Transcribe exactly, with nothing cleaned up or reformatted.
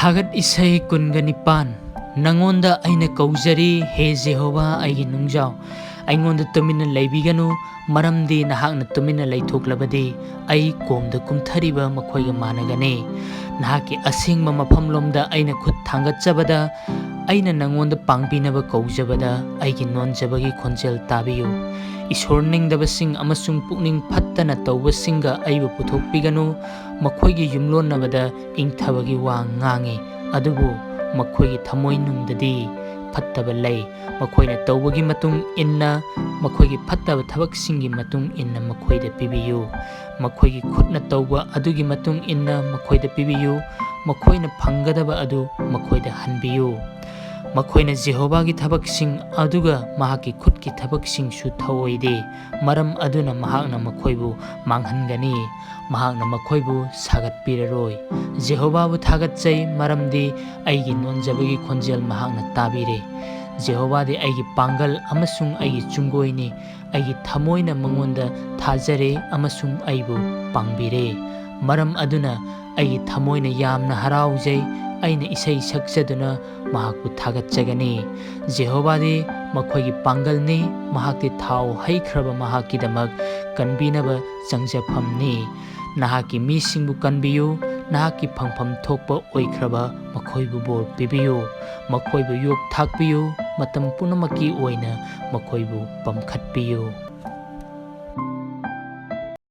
ꯊꯥꯒꯠ ꯏꯁꯩ ꯀꯨꯟꯒ ꯅꯤꯄꯥꯟ꯫ ꯅꯉꯣꯟꯗ ꯑꯩꯅ ꯀꯧꯖꯔꯤ, ꯍꯦ ꯖꯦꯍꯣꯚꯥ, ꯑꯩꯒꯤ ꯅꯨꯡꯖꯥꯎ, ꯑꯩꯉꯣꯟꯗ ꯇꯨꯃꯤꯟꯅ ꯂꯩꯕꯤꯒꯅꯨ, ꯃꯔꯝꯗꯤ ꯅꯍꯥꯛꯅ ꯇꯨꯃꯤꯟꯅ ꯂꯩꯊꯣꯛꯂꯕꯗꯤ ꯑꯩ ꯀꯣꯝꯗ ꯀꯨꯝꯊꯔꯤꯕ ꯃꯈꯣꯏꯒ ꯃꯥꯟꯅꯒꯅꯤ꯫ ꯅꯍꯥꯛꯀꯤ ꯑꯁꯦꯡꯕ ꯃꯐꯝꯂꯣꯝꯗ ꯑꯩꯅ ꯈꯨꯠ ꯊꯥꯡꯒꯠꯆꯕꯗ, ꯑꯩꯅ ꯅꯉꯣꯟꯗ ꯄꯥꯡꯕꯤꯅꯕ ꯀꯧꯖꯕꯗ ꯑꯩꯒꯤ ꯅꯣꯟꯖꯕꯒꯤ ꯈꯣꯟꯖꯦꯜ ꯇꯥꯕꯤꯌꯨ꯫ ꯏꯁꯣꯔ ꯅꯤꯡꯗꯕꯁꯤꯡ ꯑꯃꯁꯨꯡ ꯄꯨꯛꯅꯤꯡ ꯐꯠꯇꯅ ꯇꯧꯕꯁꯤꯡꯒ ꯑꯩꯕꯨ ꯄꯨꯊꯣꯛꯄꯤꯒꯅꯨ, ꯃꯈꯣꯏꯒꯤ ꯌꯨꯝꯂꯣꯟꯅꯕꯗ ꯏꯪꯊꯕꯒꯤ ꯋꯥ ꯉꯥꯡꯏ, ꯑꯗꯨꯕꯨ ꯃꯈꯣꯏꯒꯤ ꯊꯃꯣꯏꯅꯨꯡꯗꯗꯤ ꯐꯠꯇꯕ ꯂꯩ꯫ ꯃꯈꯣꯏꯅ ꯇꯧꯕꯒꯤ ꯃꯇꯨꯡ ꯏꯟꯅ, ꯃꯈꯣꯏꯒꯤ ꯐꯠꯇꯕ ꯊꯕꯛꯁꯤꯡꯒꯤ ꯃꯇꯨꯡ ꯏꯟꯅ ꯃꯈꯣꯏꯗ ꯄꯤꯕꯤꯌꯨ꯫ ꯃꯈꯣꯏꯒꯤ ꯈꯨꯠꯅ ꯇꯧꯕ ꯑꯗꯨꯒꯤ ꯃꯇꯨꯡ ꯏꯟꯅ ꯃꯈꯣꯏꯗ ꯄꯤꯕꯤꯌꯨ꯫ ꯃꯈꯣꯏꯅ ꯐꯪꯒꯗꯕ ꯑꯗꯨ ꯃꯈꯣꯏꯗ ꯍꯟꯕꯤꯌꯨ꯫ ꯃꯈꯣꯏꯅ ꯖꯦꯍꯣꯚꯥꯒꯤ ꯊꯕꯛꯁꯤꯡ ꯑꯗꯨꯒ ꯃꯍꯥꯛꯀꯤ ꯈꯨꯠꯀꯤ ꯊꯕꯛꯁꯤꯡꯁꯨ ꯊꯧꯑꯣꯏꯗꯦ꯫ ꯃꯔꯝ ꯑꯗꯨꯅ ꯃꯍꯥꯛꯅ ꯃꯈꯣꯏꯕꯨ ꯃꯥꯡꯍꯟꯒꯅꯤ꯫ ꯃꯍꯥꯛꯅ ꯃꯈꯣꯏꯕꯨ ꯁꯥꯒꯠꯄꯤꯔꯔꯣꯏ꯫ ꯖꯦꯍꯣꯚꯥꯕꯨ ꯊꯥꯒꯠꯆꯩ, ꯃꯔꯝꯗꯤ ꯑꯩꯒꯤ ꯅꯣꯟꯖꯕꯒꯤ ꯈꯣꯟꯖꯦꯜ ꯃꯍꯥꯛꯅ ꯇꯥꯕꯤꯔꯦ꯫ ꯖꯦꯍꯣꯚꯥꯗꯤ ꯑꯩꯒꯤ ꯄꯥꯡꯒꯜ ꯑꯃꯁꯨꯡ ꯑꯩꯒꯤ ꯆꯨꯡꯒꯣꯏꯅꯤ꯫ ꯑꯩꯒꯤ ꯊꯃꯣꯏꯅ ꯃꯉꯣꯟꯗ ꯊꯥꯖꯔꯦ ꯑꯃꯁꯨꯡ ꯑꯩꯕꯨ ꯄꯥꯡꯕꯤꯔꯦ꯫ ꯃꯔꯝ ꯑꯗꯨꯅ ꯑꯩꯒꯤ ꯊꯃꯣꯏꯅ ꯌꯥꯝꯅ ꯍꯔꯥꯎꯖꯩ꯫ ꯑꯩꯅ ꯏꯁꯩ ꯁꯛꯆꯗꯨꯅ ꯃꯍꯥꯛꯄꯨ ꯊꯥꯒꯠꯆꯒꯅꯤ꯫ ꯖꯦꯍꯣꯚꯥꯗꯤ ꯃꯈꯣꯏꯒꯤ ꯄꯥꯡꯒꯜꯅꯤ꯫ ꯃꯍꯥꯛꯇꯤ ꯊꯥꯎ ꯍꯩꯈ꯭ꯔꯕ ꯃꯍꯥꯛꯀꯤꯗꯃꯛ ꯀꯟꯕꯤꯅꯕ ꯆꯪꯖꯐꯝꯅꯤ꯫ ꯅꯍꯥꯛꯀꯤ ꯃꯤꯁꯤꯡꯕꯨ ꯀꯟꯕꯤꯌꯨ꯫ ꯅꯍꯥꯛꯀꯤ ꯐꯪꯐꯝ ꯊꯣꯛꯄ ꯑꯣꯏꯈ꯭ꯔꯕ ꯃꯈꯣꯏꯕꯨ ꯕꯣꯔ ꯄꯤꯕꯤꯌꯨ꯫ ꯃꯈꯣꯏꯕꯨ ꯌꯣꯛ ꯊꯥꯛꯄꯤꯌꯨ꯫ ꯃꯇꯝ ꯄꯨꯝꯅꯃꯛꯀꯤ ꯑꯣꯏꯅ ꯃꯈꯣꯏꯕꯨ ꯄꯝꯈꯠꯄꯤꯌꯨ꯫